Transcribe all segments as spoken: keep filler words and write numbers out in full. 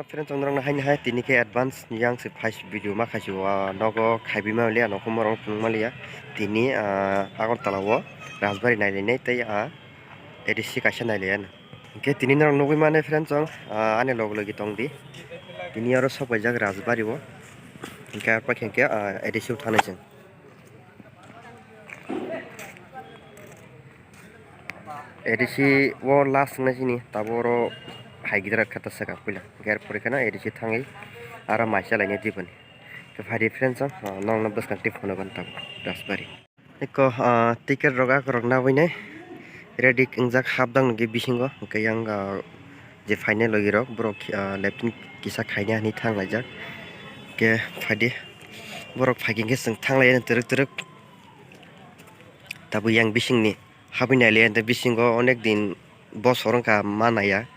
Friends, norokno haini hai tini khe advance ni yang se phai video ma khaisi o, ah, nogo khaibi ma liya, nogo morok phunuk ma liya. Tini, ah, Agartala o Rajbari nai lainai tei, ah, A D C kaisa nai laiya. Hingke tini norok nugui mani friends, chwng, ah, ani log logi tong di. Tini oro sok paijak Rajbari o. Hingke arpakhe hingke, ah, A D C o thanai chwng. A D C o last wngna sini, tabuk oro hai gidra khe ta swkang puila. Hingke arpore kheno A D C thangwi aro maisa lainai diboni. Khe phai di friends, ah, nokno bwskang twi phunukgo tabuk Rajbari. Eko, ah, ticket rok akorok nabui nai ready wngjak, hapdang nokni bisingo, hwnkhe yang, ah, je phainai logi rok borok, ah, leptini kisa khaina hinwi thang laijak. Hwnkhe phaidi borok phaikhe hwnkhe chwng thang laina twrwk twrwk. Tabuk yang bisingni habwi nai le, ante bisingo onek din bosor wngkha ma naiya.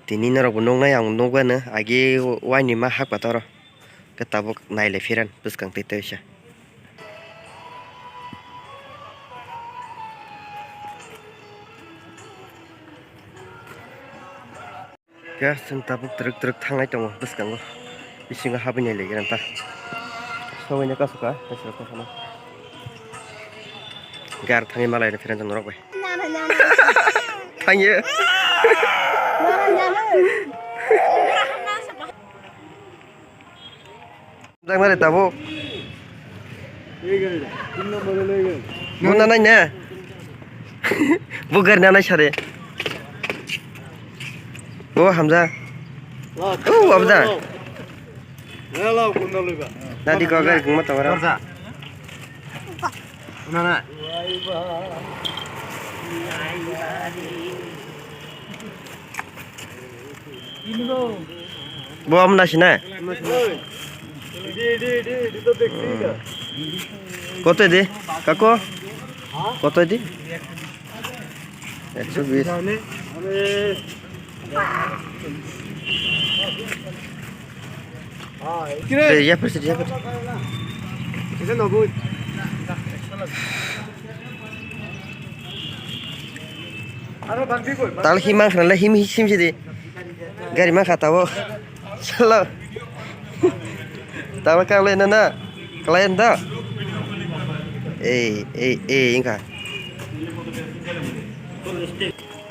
Tini norokbo nuknai, ang nukgwano agi waini ma hakpataro. Khe tabuk nai le phiran bwskang twi twi se. Khe chwng tabuk twrwk twrwk thanglai tongo bwskango, bisingo habwi nai le phiran ta. Sogwi no kasu ka, kasu ka, kasu no. Gar thangwi malai no phiran ta norok bai. Thangye. Jang nare tabuk. Buna nai ne. Bu gar na nai sare. Bu Hamza. Oh, Hamza. Nadi ko gar gungma tawara. Nana. Bo amna sina. Koto di, kako? Koto di? Ekso bis. Kire. Eh, ya, persi, ya, persi. Tal him ang khna le him hi sim si di. Gari ma kha tabo. Salo. Tabo ka le na na. Klai da. Ei, ei, ei, inka.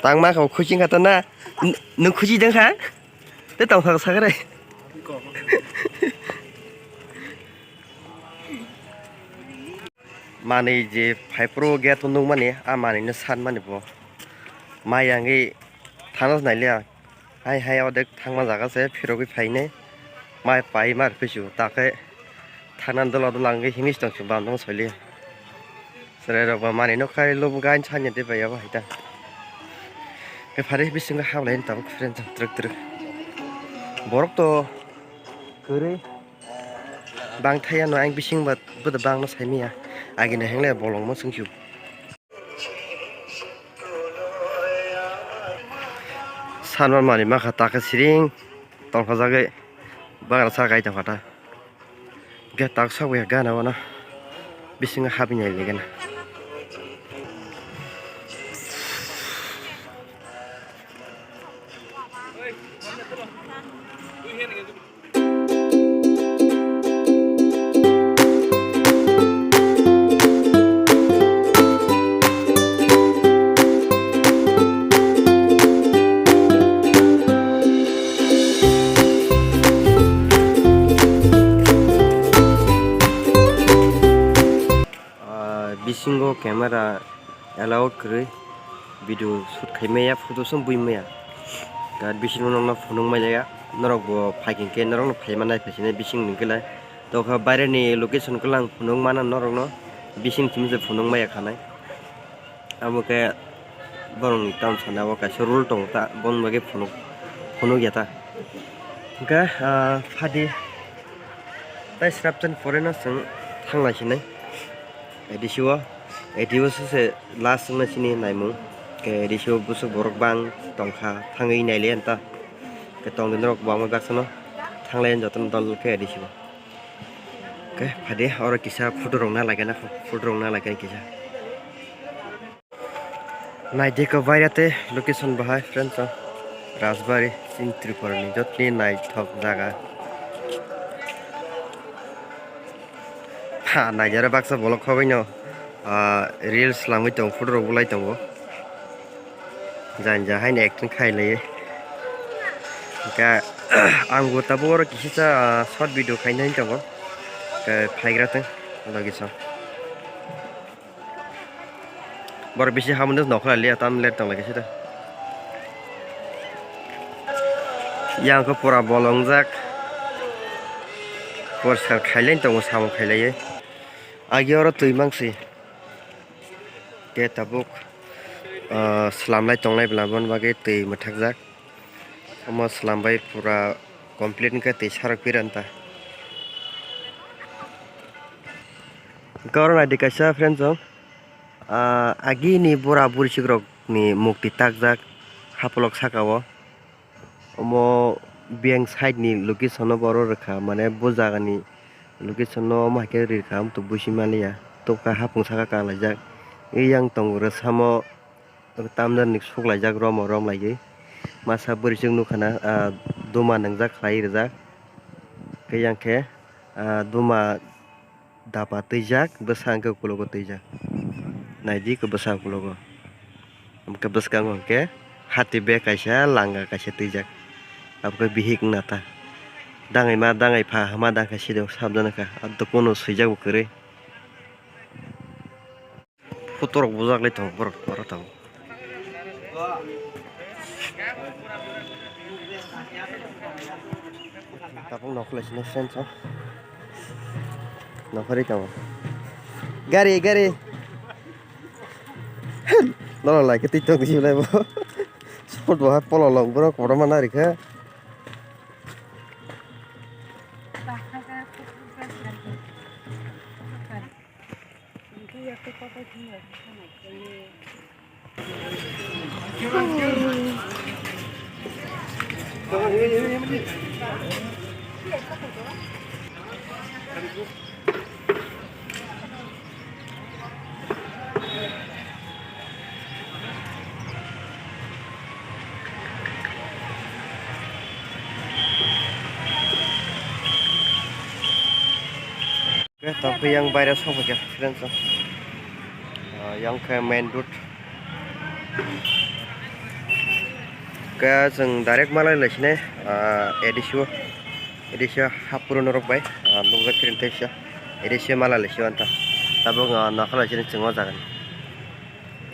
Tang ma kha khuching kha ta na. N-, nung khuchi dang kha? Te tong kha sakre. Manwi je phai phuru gate o nukmani, a manwino sanmani bo. Mai yangwi thangna nai liya. Hai hai odek thangma jaga se phirogwi phainai. Mai pai mar pisu ta khe thangna dola dola wngwi himwi tong chwng bam tong soi liya. Chwrai rok ba manwi no khai lubu gain sanya de bai abo hai ta. Khe phari bisingo hablai tabuk friend twrwk twrwk. Borok to kwrwi. Bang thaya no ang bising ba bwdw bang no sai maya. Agini hengle bolong mo sungsu. Sanma mani makha ta khe siring tongkha jagwi bagra sa gai tongkha ta. Ge tak sok ya gana wana bisingo habini ai legena. Ah, bisingo camera allowed kwrwi, video shoot khai maya, photo se bui maya. Ka bisingo nokno phunuk maya, norok bo phai khe norok no phaima nai phai sini bising ni kela. Tokha baire ni location kela ang phunuk mana norok no, bising simi se phunuk maya khanai. Amo khe borok ni town sana o kaisa rule tongo ta, bon bagwi phunuk, phunuk ya ta. Hwnkhe, ah, phadi. Tai srapchan pore no chwng thanglai sinai. A D C o, A D C o se last wngna sini naimung. Ke A D C o busuk borok bang tongkha, thangwi naile anta. Ke tongdi norok bangma baksa no thanglai jotono dol khe A D C o. Ke phadi oro kisa photo rok na lagena, photo rok na lagena kisa. Naidi ko baira te location bahai friends o. Rajbari, chini Tripura ni jotoni naithok jaga. Ha, naijare baksa bolok khogwi no, ah, reels langwi tongo, photo rok bulai tongo. Janja haino acting khai laiwi. Hwnkhe, ang bo tabuk oro kisisa, ah, short video khaina hinwi tongo. Hwnkhe phaigra thung, logi song. Borok bisi hamya nokha liya, tam let tong lai khe sida. Yang khe pura bolongjak. Poriskar khailai tongo, samung khailaiwi. Agi oro twi mangsi. Tei tabuk, ah, swlamlai tonglai bwla, aboni bagwi twi mwthakjak. Omo swlambai pura complete wngkhe twi sarok piranta. Hwnkhe oro naidi kaisa friends rok, ah, agini bura burichikrokni mukti takjak hapolok sakao. Omo biyang side ni location no bo oro rwkha, mane bo jaga ni location no omo hai khe rwkha, amtwi buisi manliya. Tokha hapung saka kalaijak, eyang tongo rwsamo. Tamjani suklaijak, romo romlaiwi masa bwrwichwng nukha na, ah, duma nwngjak khlai rijak. Khe yang khe, ah, duma dapa twijak, bwsa hwnkhe ukologo twijak. Naidi khe bwsa ukologo. Hwnkhe bwskango hwnkhe hati bag kaisa, langa kaisa twijak. Abo khe bihik wngna ta. Dangwi ma, dangwi pha hwnma dangkhe sidok sabjana kha. Ado kunu swijak bo kwrwi. Photo rok bujak lai tongo borok oro tongo. Tabuk nokholai sini friends o. Nokhorwi tongo. Gari, gari. Nono lai khe twi tong twi lai bo. Sport bo hai polo long borok kotorma narikha. Tongkhe yang baire sokphaikha friends o. Ah, yang khe main road. Khe chwng direct malai lai sini, ah, A D C o, A D C o hapro norok bai, ah, nukjak khe tei sa A D C o malai lai sio anta. Tabuk, ah, nokha lai sini chwng o jaga ni.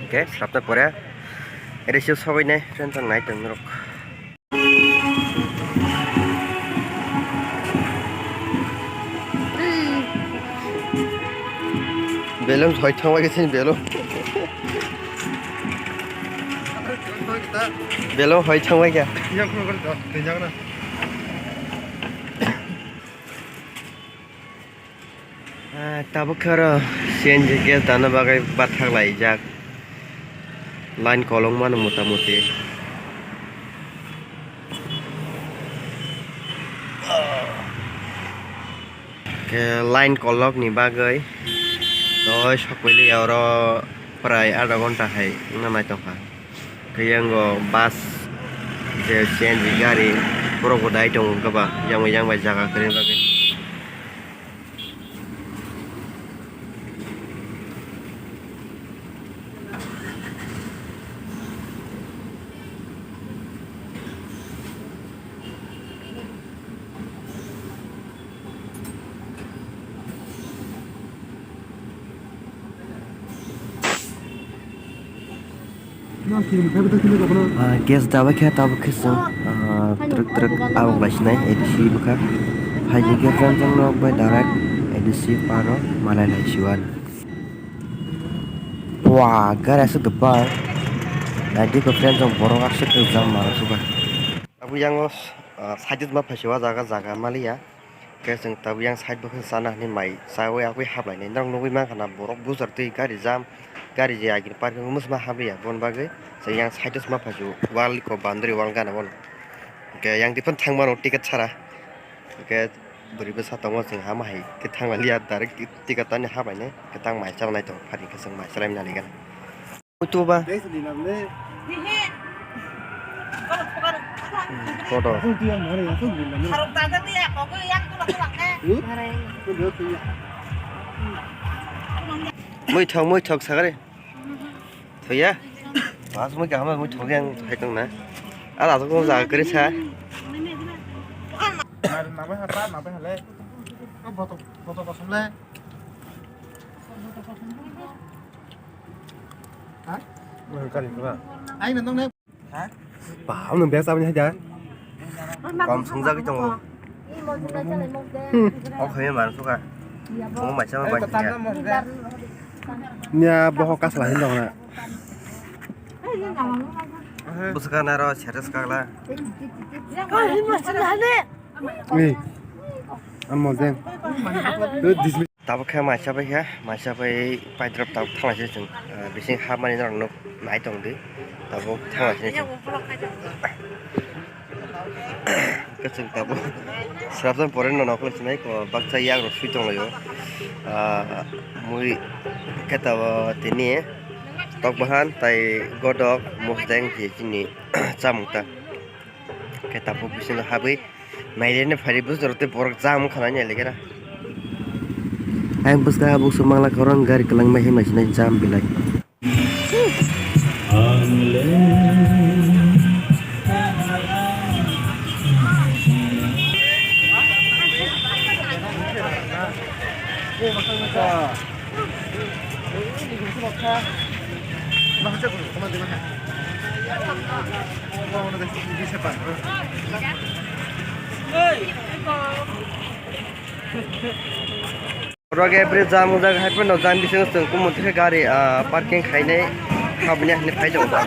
Hwnkhe swrapnai pore A D C o sogwi nai friends ang nai tong norok. Belong hoi thangbai khe sini belong. Belong hoi thangbai khe. Ah, tabuk khe oro C N G gas dana bagwi bathak laijak. Line kolok mano mota moti. Khe line kolok ni bagwi doi sokpili oro prai adha ghonta hai wngna nai tongkha. Khe yango bus je C N G gari borok bo dai tongo wngkha ba yang bai yang bai jaga kwrwini bagwi. Ah, gas daba khe tabuk khe chwng, ah, twrwk twrwk abok lai sinai A D C bwkha. Phaidi khe jang jang nok bai direct A D C paro malai lai siwan. Wah, gari aswk kwbang. Naidi khe friend jang borok aswk kwbang maro suba. Abo yango, ah, side ma phaisi o jaga, jaga maliya. Khe chwng tabuk yang side bo khe chana hinwi mai chaui agwi haplainai. Norok nugwi mankha na borok bujar twi gari jam, gari je agini parking o mwsma habliya. Boni bagwi chwng yang side o ma phaisi o wall ko boundary wall gana bono. Hwnkhe yang twi phano thang mano ticket sara. Hwnkhe bwrwi bwsa tongo chwng hama hai khe thang lailiya direct ticket ani haplainai. Hwnkhe tang mai chalnai tongo phari hwnkhe chwng mai chalai mani gana. Muitu ba. Dei sini nam le. Kotor. Mui thok, mui thok sagari. Thoya. Mas mui kaham mui thok yang hai tong na. Ala to ko jaga kari sa. Hai, nang nang. Ba, ang nang best aboni hai da. Kom sung jagwi tongo. Hmm. O khoi mar suka. Mo mai sama bai ya. Nia boho kasla hin dong na. Buska na ro seres kagla. Ni. Amo jeng. Tabuk khe maisa bai khe, maisa bai paidrop tabuk thanglaisini chwng, ah, bising hapmani norok nuk nai tong di, tabuk thanglaisini chwng. Khe chwng tabuk swrapjak pore no nokol sinai ko baksa yak rok swi tonglaio. Ah, mui khe tabuk tini tok bahan tai godok mosdeng je chini chamung ta. Khe tabuk bisingo habwi nairene phari bwswk tei borok jam wngkha nai nailekera. Ayang bwskang habuk swk mangla kwrwng gari kwlwng bai himlai sinai jam belai. Oro khe bridge jam wngjak, hai phano jam bisingo chwng kumui khe gari, ah, parking khainai habni hwnwi phai tongo.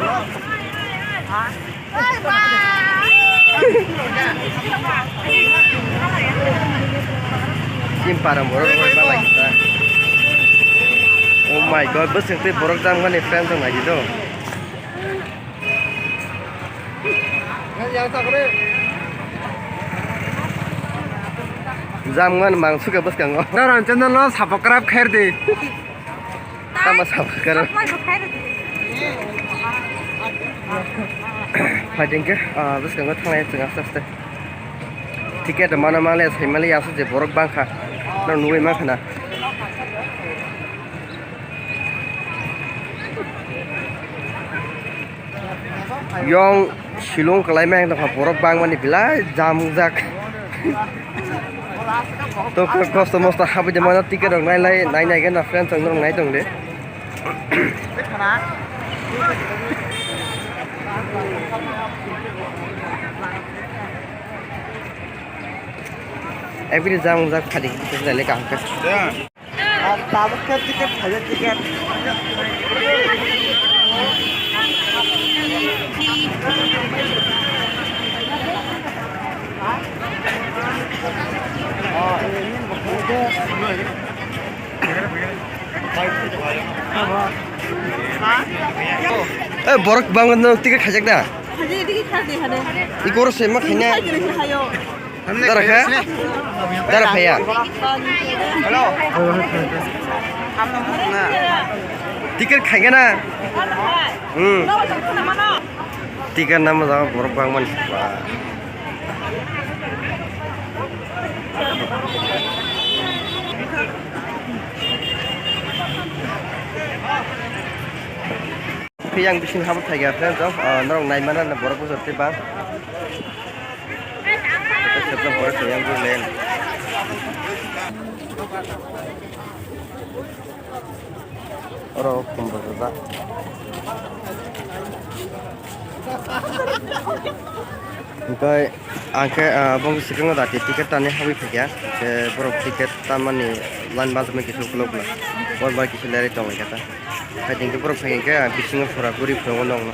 Chini para borok rok bai balai kha. Oh my God, bwswk twi borok jam gani friends rok naidi do. Jam gani mang suka bwskango. Taran channel no subscribe khair di. Tama sab kar. Phaiding khe, ah, bwskango thanglai chwng aste aste. Ticket mano male sai mali aswk je borok bangkha. Nang nugwi mankha na. Yong Shillong kwlai ma wngkha borok bangmani belai jam wngjak. To kosto mosto habwi de mano ticket rok nai lai nai nai gana friends rok nai tong de. Every jam wngjak khadi khadi le kaham khe. Tabuk khe ticket khaijak ticket. Eh, borok bangma no ticket khaijak da? Khaijak, ticket khaijak, khaijak. Ikoro se ma khaina. Ticket khaijak, khaijak, khaijak. Dara kha? Dara phaiya? Hello. Ticket khaigana? Hmm. Ticket nama jaga borok bangmani. Yang bising habuk thaiga friends rok, ah, norok naimana na borok bujor tei bang. Oro khum rwjak. Hwnkhe ang khe, ah, bongni swkango dati ticket tani habwi phaikha. Khe borok ticket tamani line bajak nai kisa ukulok no. Bor bai kisa lerwi tonglaikha ta. Hai hwnkhe borok phai hwnkhe, ah, bisingo sora guri phunukgo nokno.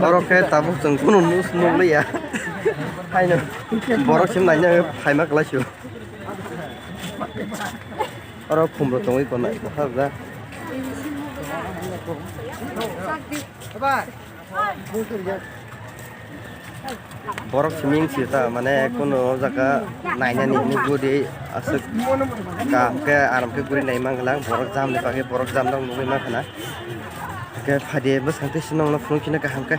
Oro khe tabuk chwng kunu nus nukliya. Haino borok se naina phaima kwlai sio. Oro khumrok tongwi tongnai bwkha rwjak. Borok simi wngsi ta, mane, kunu jaga nainani hinwi budi aswk kaham khe, aram khe guri nai man glak. Borok jam ni bagwi borok jam rok nugwi man khana. Hwnkhe phadi bwskango tei swnamno phunuk kheno kaham khe.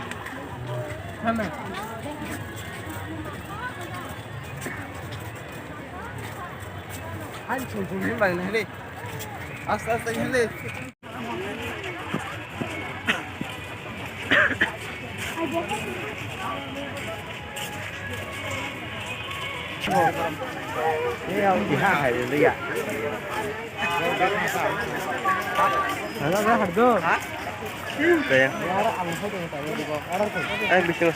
Aste aste hinle. Kaya. Ay, bicho.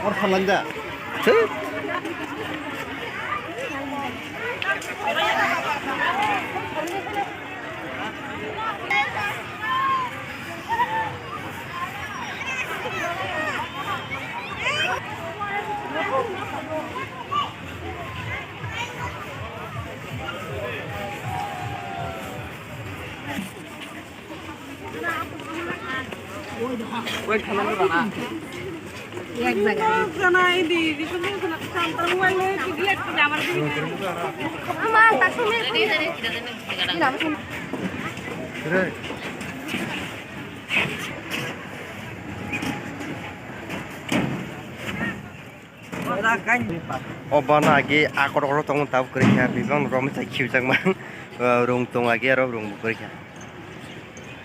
Or phalanja. O bana agi a kotor kotor tongo, tabuk kwrwi kha, bibang rok masa khiujakma. Rung tong agi aro rung bo kwrwi kha.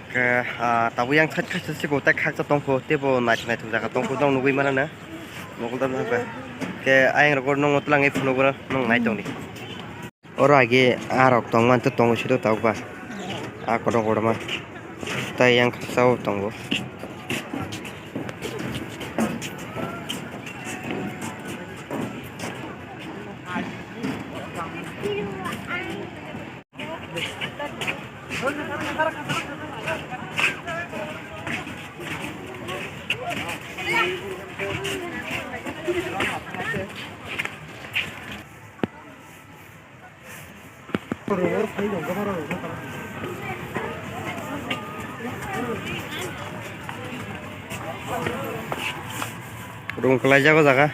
Khe, ah, tabuk yang side side se bo tei khaksa tongkho, tei bo naithok naithok jaga tongkho, jang nugwi mano na. Mokol da nugwi. Khe ayang rok nung twlang phunuk oro nung nai tongdi. Oro agi a rok tong man tei tongo sito tabuk ba. A kotor kotorma. Tai yang khaksa o tongo. Rung kwlaijago jaga.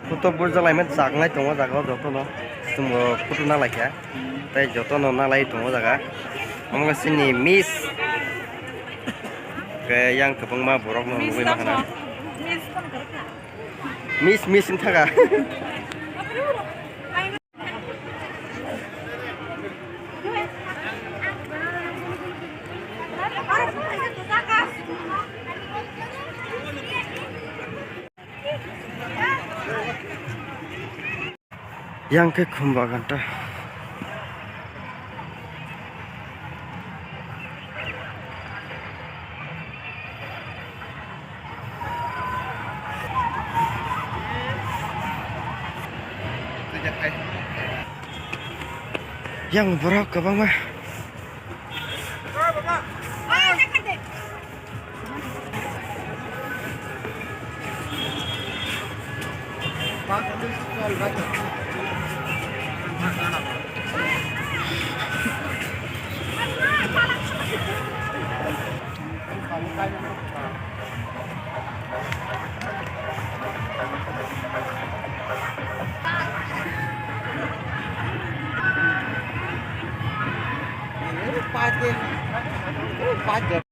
Photo burjalai man chak nai tongo jaga o joto no. Chwng bo photo na lai kha. Tei joto no na lai tongo jaga. Omo khe chini miss. Khe yang kwbangma borok no nugwi ma khana. Miss, miss wng thaka. Yang khe khum bagan ta. Yang borok kwbangma.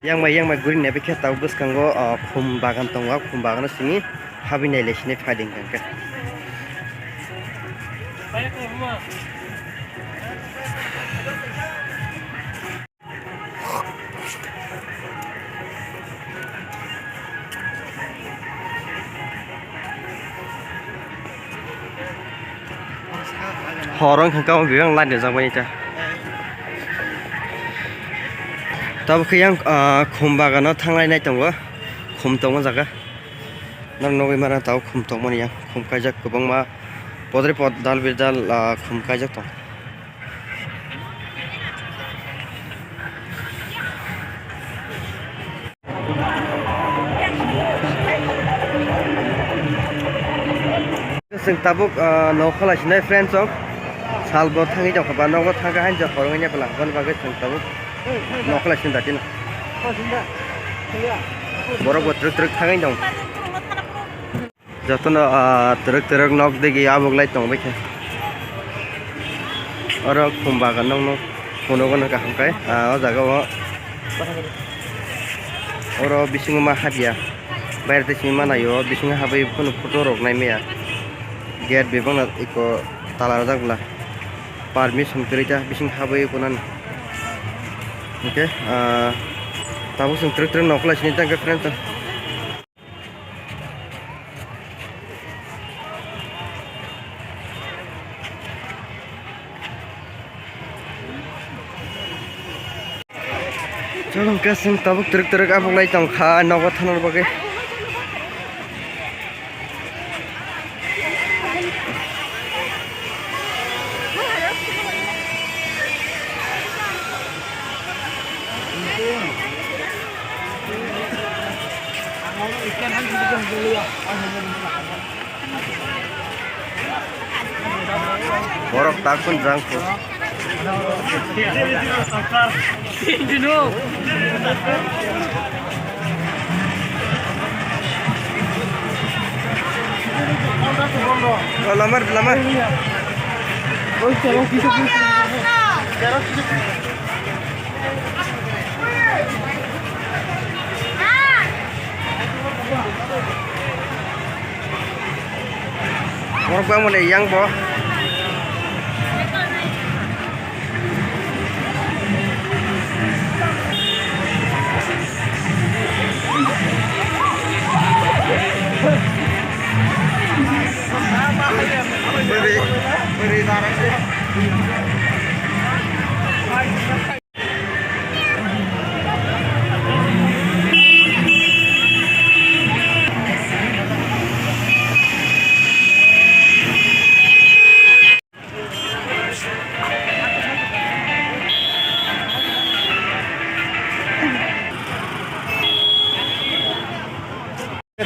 Yang bai yang bai guri nai bikhe tabuk bwskango, ah, khum bagan tongo, khum bagano simi habwi nai le sini phai ding khe. Horo wngkha kamo bebak light rijak bai ta. Tabuk khe yang, ah, khum bagano thanglai nai tongo, khum tongo jaga. Norok nugwi mano tabuk khum tongmani yang, khum kaijak kwbangma podre pod dal birdal, ah, khum kaijak tong. Chwng tabuk, ah, nokha lai sinai friends rok. Sal bo thangwi tongkha ba nogo thangkha hain jok khoroknwi bwla aboni bagwi chwng tabuk nokha lai sinai datino. Borok bo twrwk twrwk thangwi tong. Jotono, ah, twrwk twrwk nok digi abuk lai tong bai khe. Oro khum bagan nokno phunugo no kaham kai, ah, o jaga o. Oro bisingo ma habya. Baire tei simi ma naio, bisingo habwi phano photo rok nai maya. Gate bebak no eko tala rwjak bwla. Permission kwrwi ta bising habwi eko nani. Hwnkhe, ah, tabuk chwng twrwk twrwk nokla sini tangkhe friends. Chwng hwnkhe chwng tabuk twrwk twrwk abuk lai tongkha nogo thanani bagwi. Borok tak pun jang pun. Oh, lamar, lamar. Borok bangmani yang bo. Beri, beri darah sih.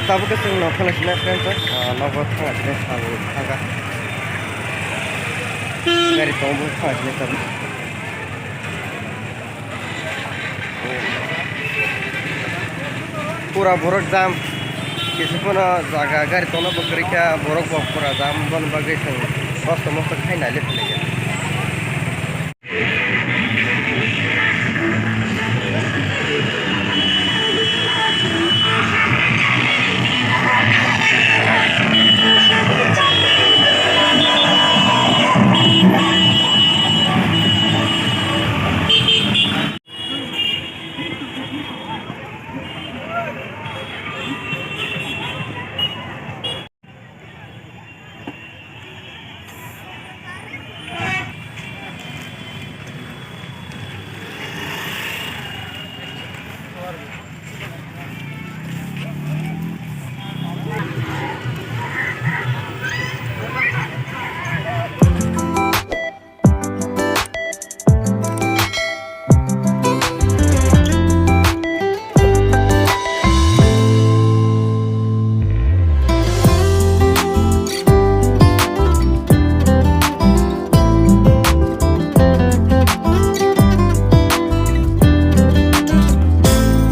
Tabuk khe chwng nokha nai sinai friends, ah, nogo thangna sinai sal thangkha. Gari tongo bo thangna sinai tabuk. Pura borok jam. Kisa phano jaga gari tongna bo kwrwi kha, borok bo pura jam, boni bagwi chwng kosto mosto khai nai le phai.